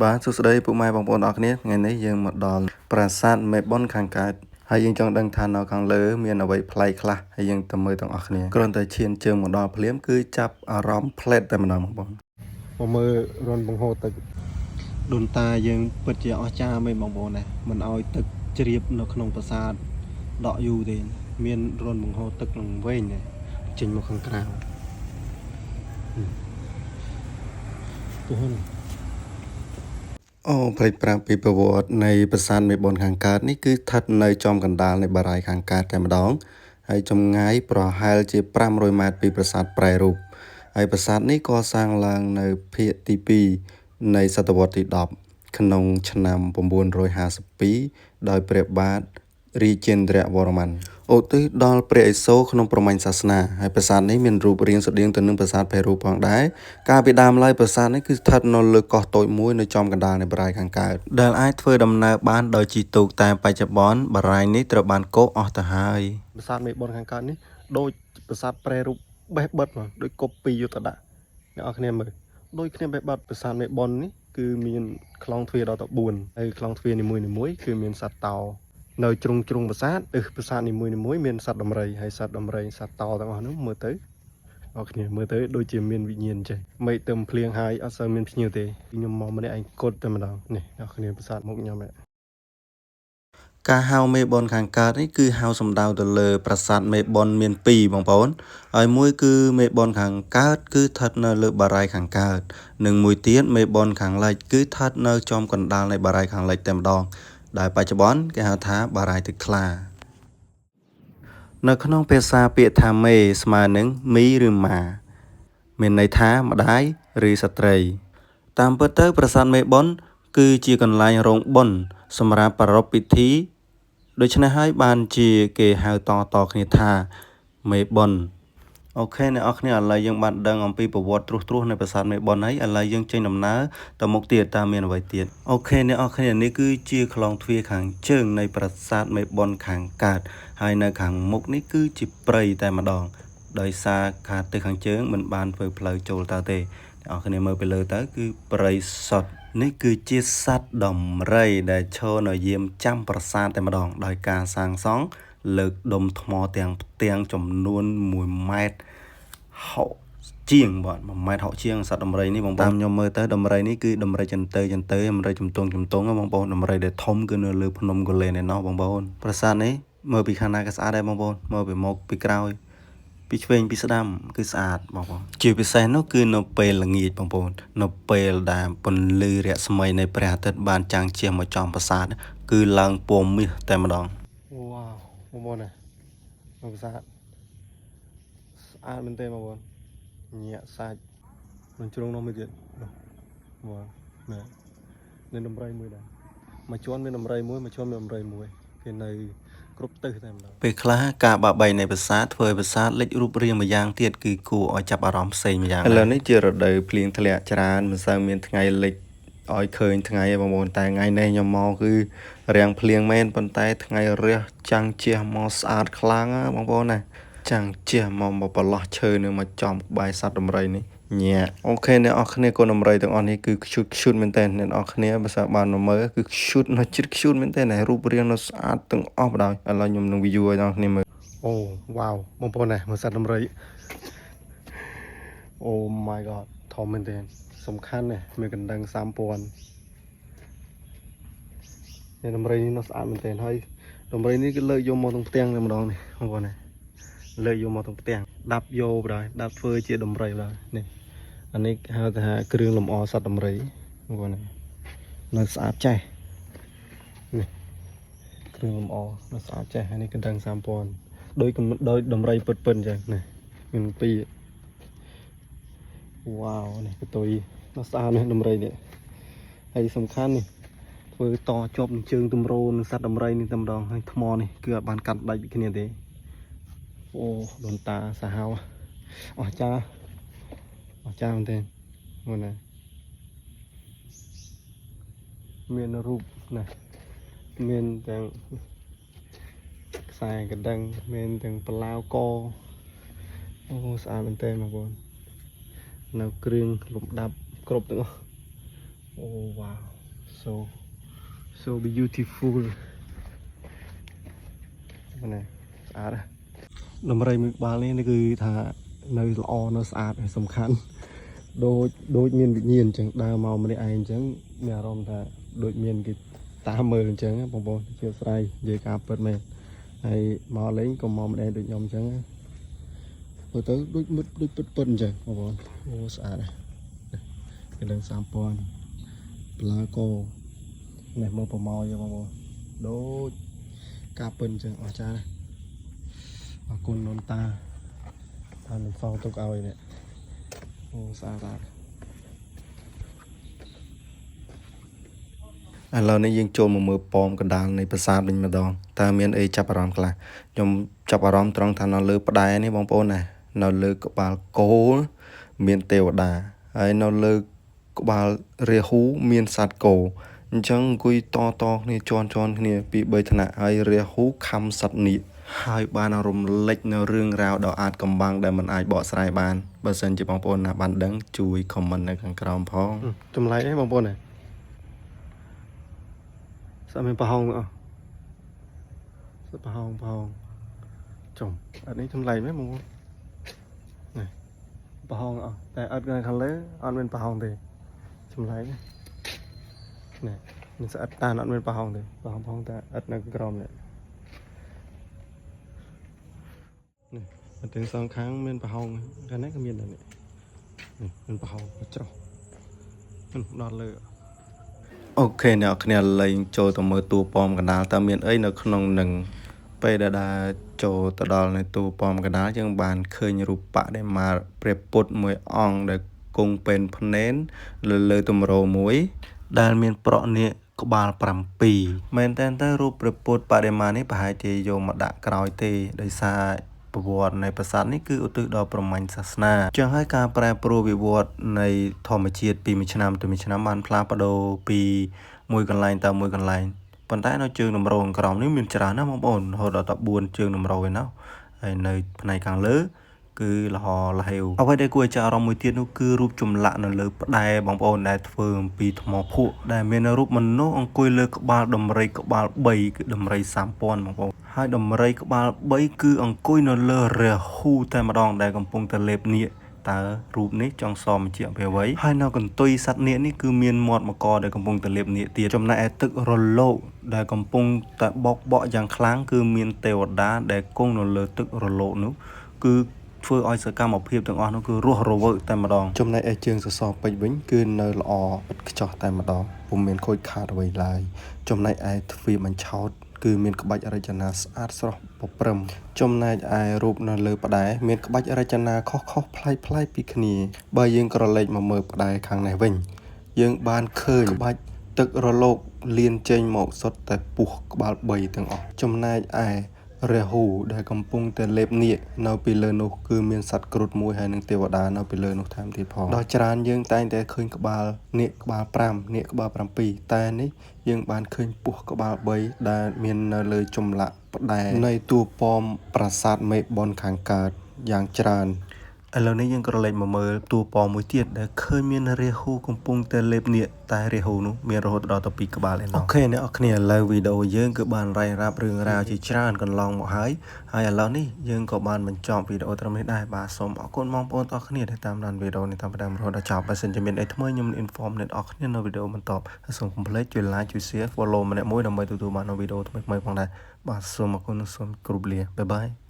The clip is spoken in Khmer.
បាទសួស្តីពុកម៉ែបងប្អូនអរគ្នាថ្ងៃនេះយើងមកដល់ប្រាសាទមេបុនខាងកើតហើយយើងចង់ដឹងថានៅខាងលើមានអ្វីប្លែកខ្លះហើយយើងទៅមើលទាំងអស់គ្នាគ្រាន់តែឈានជើងមកដល់ភ្លាមគឺចាប់អារម្មណ៍ផ្លែតតែម្ដងបងប្អូន មកមើលរន្ធបង្ហូរទឹកដូនតាយើងពិតជាអស្ចារ្យមែនបងប្អូនណាមិនឲ្យទឹកជ្រាបនៅក្នុងប្រាសាទដកយូរទេមានរន្ធបង្ហូរទឹកនឹងវែងណាចេញមកខាងក្រៅទោះហ្នឹង អូភ្លេចប្រាប់ពីប្រវត្តិនៃប្រាសាទមេបុនខាងកើតនេះគឺស្ថិតនៅចំកណ្ដាលនៃបារាយណ៍ខាងកើតតែម្ដងហើយចម្ងាយប្រហែលជា500ម៉ែត្រពីប្រាសាទប្រែរូបហើយប្រាសាទនេះកសាងឡើងនៅភាគទី2នៃសតវត្សទី10ក្នុងឆ្នាំ952ដោយព្រះបាទរាជេន្ទ្រវរ្ម័នឧទ្ទិសដល់ព្រះឥសូរក្នុងព្រហ្មញ្ញសាសនាហើយប្រាសាទនេះមានរូបរាងស្រដៀងទៅនឹងប្រាសាទភេរូផងដែរកាលពីដើមឡើយប្រាសាទនេះគឺស្ថិតនៅលើកោះតូចមួយនៅចំកណ្ដាលនៃបារាយណ៍ខាងកើតដែលអាចធ្វើដំណើរបានដោយជិះទូកតែបច្ចុប្បន្នបារាយណ៍នេះត្រូវបានកោះអស់ទៅហើយ ប្រាសាទមេបុនខាងកើតនេះដូចប្រាសាទប្រែរូបបេះបិទមកដូចកូពីយុទ្ធដាក់អ្នកនរគ្នាមើលដូចគ្នាបេះបិទប្រាសាទមេបុននេះគឺមានខ្លងទ្វារដល់ទៅ4ហើយខ្លងទ្វារនីមួយៗគឺមានសត្វតោនៅជ្រុងជ្រុងប្រាសាទអឺប្រាសាទនីមួយៗមានសត្វដំរីហើយសត្វដំរីសត្វតោទាំងអស់នោះមើលទៅអ្នកគ្នាមើលទៅដូចជាមានវិញ្ញាណចេះមេឃទៅភ្លៀងហើយអត់សូវមានភ្ញៀវទេខ្ញុំមកម្នាក់ឯងគត់តែម្ដងនេះអ្នកគ្នាប្រាសាទមុខខ្ញុំហ៎ ការហៅមេបុនខាងកើតនេះគឺហៅសំដៅទៅលើប្រាសាទមេបុនមាន2បងប្អូនហើយមួយគឺមេបុនខាងកើតគឺស្ថិតនៅលើបារាយណ៍ខាងកើតនិងមួយទៀតមេបុនខាងលិចគឺស្ថិតនៅចំកណ្ដាលនៃបារាយណ៍ខាងលិចតែម្ដងដែលបច្ចុប្បន្នគេហៅថាបារាយណ៍ទឹកថ្លានៅក្នុងភាសាពាក្យថាមេស្មើនឹងមីឬម៉ាមានន័យថាម្ដាយឬស្ត្រី តាមពិតទៅប្រាសាទមេបុនគឺជាកន្លែងរោងបុណ្យសម្រាប់ប្រារព្ធពិធីដូច្នេះហើយបានជាគេហៅតៗគ្នាថាមេបុន OK អ្នកនរគ្នាឥឡូវយើងបានដឹងអំពីប្រវត្តិត្រួសត្រាសនៃប្រាសាទមេបុនហើយឥឡូវយើងចេញដំណើរទៅមុខទៀតតើមានអ្វីទៀត OK អ្នកនរគ្នានេះគឺជាខ្លងទ្វារខាងជើងនៃប្រាសាទមេបុនខាងកើតហើយនៅខាងមុខនេះគឺជាព្រៃតែម្ដងដោយសារខាងទៅខាងជើងមិនបានធ្វើផ្លូវចូលទៅទេអ្នកនរគ្នាមើលពីលើទៅគឺព្រៃសុទ្ធនេះគឺជាសត្វដំរីដែលឈរនៅយាមចាំប្រាសាទតែម្ដងដោយការសាងសង់លើកដុំថ្មទាំងផ្ទាំងចំនួន1ម៉ែត្រ 60ជាងបាទ1ម៉ែត្រ60ជាងសត្វដំរីនេះបងប្អូនតាមខ្ញុំមើលទៅដំរីនេះគឺដំរីចន្ទើចន្ទើដំរីជំទង់ជំទង់បងប្អូនដំរីដែលធំគឺនៅលើភ្នំកូលែនឯណោះបងប្អូនប្រាសាទនេះមើលពីខាងណាក៏ស្អាតដែរបងប្អូនមើលពីមុខពីក្រោយពីឆ្វេងពីស្ដាំគឺស្អាតបងប្អូនជាពិសេសនោះគឺនៅពេលល្ងាចបងប្អូននៅពេលដែលពន្លឺរស្មីនៃព្រះអាទិត្យបានចាំងជះមកចំប្រាសាទគឺឡើងពណ៌មាសតែម្ដង វ៉ាវបងប្អូនណាមើលប្រាសាទស្អាតមែនទេបងប្អូនញាក់សាច់នឹងជ្រុងនោះមួយទៀតនោះវ៉ាវណែមានដំរីមួយដែរមួយជាន់មានដំរីមួយមួយជាន់មានដំរីមួយគេនៅគ្រប់ទិសតែម្ដង ពេលខ្លះការបាក់បែកនៃប្រាសាទធ្វើឲ្យប្រាសាទលេចរូបរាងម្យ៉ាងទៀតគឺគួរឲ្យចាប់អារម្មណ៍ផ្សេងម្យ៉ាងឥឡូវនេះជារដូវភ្លៀងធ្លាក់ច្រើនមិនសូវមានថ្ងៃលិចឲ្យឃើញថ្ងៃទេបងប្អូនតែថ្ងៃនេះខ្ញុំមកគឺរាំងភ្លៀងមែនប៉ុន្តែថ្ងៃរះចាំងជះមកស្អាតខ្លាំងណាបងប្អូនណាចាំងជះមកមកប្រឡោះឈើនឹងមកចំក្បែរសត្វដំរីនេះញាក់ OK អ្នកនរគ្នាកូនដំរីទាំងអស់នេះគឺខ្ជូតខ្ជូតមែនតើអ្នកនរគ្នាបើសិនបានមកមើលគឺខ្ជូតនៅចិត្តខ្ជូតមែនតើរូបរាងនៅស្អាតទាំងអស់បណ្ដោយឥឡូវខ្ញុំនឹង view ឲ្យអ្នកនរគ្នាមើល អូវ៉ាវបងប្អូនណាមើលសត្វដំរីអូ my god ធំមែនទេសំខាន់ណាស់មានកណ្ដឹង3000នេះដំរីនេះនៅស្អាតមែនទេហើយដំរីនេះគឺលើកយកមកទាំងផ្ទាំងតែម្ដងនេះបងប្អូនណាលើកយកមកទាំងផ្ទាំងដាប់យកបណ្ដោយដាប់ធ្វើជាដំរីបណ្ដោយនេះអានេះហៅថាគ្រឿងលម្អសត្វដំរីបងប្អូនណានៅស្អាតចេះនេះគ្រឿងលម្អនៅស្អាតចេះហើយនេះកណ្ដឹង3000 ដូចកំដូចដំរីពិតពិតអញ្ចឹងណាមានពីរវ៉ាវនេះកតុយនោះស្អាតនេះដំរីនេះហើយសំខាន់នេះធ្វើតជាប់នឹងជើងទម្រនឹងសត្វដំរីនេះតែម្ដងហើយថ្មនេះគឺអត់បានកាត់ដាច់ពីគ្នាទេអូដូនតាសាហាវអស្ចារ្យអស្ចារ្យមែនទេមើលណាមានរូបណាមានទាំង ខ្សែកណ្ដឹងមានទាំងបឡាវកអូស្អាតមែនតើបងប្អូននៅគ្រឿងលំដាប់គ្រប់ទាំងអស់ Oh wow, so so beautiful. នេះស្អាតណាស់ដំរីមួយក្បាលនេះគឺថានៅល្អនៅស្អាតហើយសំខាន់ដូចដូចមានវិញ្ញាណអញ្ចឹងដើរមកម្នាក់ឯងអញ្ចឹងមានអារម្មណ៍ថាដូចមានគេតាមមើលអញ្ចឹងណាបងប្អូនជាស្រ័យនិយាយការពិតមែនហើយមកលេងក៏មកម្នាក់ដូចខ្ញុំអញ្ចឹងណាមើលទៅដូចមុតដូចពិតពិតអញ្ចឹងបងប្អូនអូស្អាតណាស់កណ្ដឹង3000ប្លាកោនេះមើលប្រមោយបងប្អូនដូចការពិតអញ្ចឹងអស្ចារ្យណាស់អរគុណដូនតាបានសងទុកឲ្យនេះអូស្អាតស្អាត ឥឡូវនេះយើងចូលមកមើលប៉មកណ្ដាលនៃប្រាសាទវិញម្ដងតើមានអីចាប់អារម្មណ៍ខ្លះខ្ញុំចាប់អារម្មណ៍ត្រង់ថានៅលើផ្តែរនេះបងប្អូនណានៅលើក្បាលគោលមានទេវតាហើយនៅលើក្បាលរាហូមានសត្វគោអញ្ចឹងអង្គុយតតគ្នាជន់ជន់គ្នាពី3ថ្នាក់ហើយរាហូខំសត្វនាគហើយបានរំលេចនៅរឿងរ៉ាវដ៏អាថ៌កំបាំងដែលមិនអាចបកស្រាយបានបើសិនជាបងប្អូនណាបានដឹងជួយ comment នៅខាងក្រោមផង ចម្លែកអីបងប្អូនណាស្អាតមានប្រហោងអស់ស្អាតប្រហោងប្រហោងចំអត់នេះចម្លែកមែនបងប្អូននេះប្រហោងអស់តែអត់នៅខាងលើអត់មានប្រហោងទេចម្លែកណាស់នេះមានស្អិតតាអត់មានប្រហោងទេប្រហោងប្រហោងតែអត់នៅក្រោមនេះនេះអត់ទាំងសងខាងមានប្រហោងខាងនេះក៏មានដែរនេះនេះមានប្រហោងច្រោះដល់លើ OK អ្នកគ្នាលែងចូលទៅមើលតួប៉មកណ្ដាលតើមានអីនៅក្នុងនឹងពេលដែលដើរចូលទៅដល់នៅតួប៉មកណ្ដាលយើងបានឃើញរូបបដិមាព្រះពុទ្ធមួយអង្គដែលគង់ពេនភ្នែនលើលើទម្រមួយ ដែលមានប្រក់នាគក្បាល7មែនតើទៅរូបព្រះពុទ្ធបដិមានេះប្រហែលជាយកមកដាក់ក្រោយទេដោយសារប្រវត្តិនៃប្រាសាទនេះគឺឧទ្ទិសដល់ព្រហ្មញ្ញសាសនាចឹងហើយការប្រែប្រួលវិវត្តនៃធម្មជាតិពីមួយឆ្នាំទៅមួយឆ្នាំបានផ្លាស់ប្ដូរពីមួយកន្លែងទៅមួយកន្លែងប៉ុន្តែនៅជើងតម្រងក្រោមនេះមានច្រើនណាស់បងប្អូនរហូតដល់តែ4ជើងតម្រងឯណោះហើយនៅផ្នែកខាងលើ គឺលហលហេវអ្វីដែលគួរឲ្យចាប់អារម្មណ៍មួយទៀតនោះគឺរូបចម្លាក់នៅលើផ្តែរបងប្អូនដែលធ្វើអំពីថ្មភក់ដែលមានរូបមនុស្សអង្គុយលើក្បាលដំរីក្បាល3គឺដំរី3000បងប្អូនហើយដំរីក្បាល3គឺអង្គុយនៅលើរាហូតែម្ដងដែលកំពុងតែលេបនាគតើរូបនេះចង់សមជាអ្វីហើយនៅកន្ទុយសត្វនាគនេះគឺមានមាត់មកដែលកំពុងតែលេបនាគទៀតចំណែកឯទឹករលកដែលកំពុងតែបោកបក់យ៉ាងខ្លាំងគឺមានទេវតាដែលគង់នៅលើទឹករលកនោះគឺធ្វើឲ្យសកម្មភាពទាំងអស់នោះគឺរស់រវើកតែម្ដងចំណែកឯជើងសសរពេជ្រវិញគឺនៅល្អឥតខ្ចោះតែម្ដងពុំមានខូចខាតអ្វីឡើយចំណែកឯទ្វារបញ្ឆោតគឺមានក្បាច់រចនាស្អាតស្រស់ប្រព្រឹមចំណែកឯរូបនៅលើផ្តែរមានក្បាច់រចនាខុសៗប្លែកៗពីគ្នាបើយើងក្រឡេកមកមើលផ្តែរខាងនេះវិញយើងបានឃើញក្បាច់ទឹករលកលៀនចេញមកសុទ្ធតែពោះក្បាល3ទាំងអស់ចំណែកឯរាហូដែលកំពុងតែលេបនាគនៅពីលើនោះគឺមានសត្វគ្រុឌមួយហើយនិងទេវតានៅពីលើនោះថែមទៀតផងដល់ច្រើនយើងតែងតែឃើញក្បាលនាគក្បាល5នាគក្បាល7តែនេះយើងបានឃើញពោះក្បាល3ដែលមាននៅលើចម្លាក់ផ្តែរនៃតួប៉មប្រាសាទមេបុនខាងកើតយ៉ាងច្រើនឥឡូវនេះយើងក៏លេចមកមើលតួប៉មមួយទៀតដែលឃើញមានរាហូកំពុងតែលេបនាគតែរាហូនោះមានរហូតដល់ទៅ2ក្បាលឯណោះOK អ្នកនរគ្នាឥឡូវវីដេអូយើងគឺបានរ៉ាយរាប់រឿងរ៉ាវជាច្រើនកន្លងមកហើយហើយឥឡូវនេះយើងក៏បានបញ្ចប់វីដេអូត្រឹមនេះដែរបាទសូមអរគុណបងប្អូនទាំងអស់គ្នាដែលតាមដានវីដេអូនេះតាំងពីដើមរហូតដល់ចប់បើសិនជាមានអីថ្មីខ្ញុំនឹង inform អ្នកនរគ្នានៅវីដេអូបន្តហើយសូមកុំភ្លេចជួយ like ជួយ share follow ម្នាក់មួយដើម្បីទទួលបាននូវវីដេអូថ្មីៗផងដែរបាទសូមអរគុណនិងសូមគោរពលា bye bye.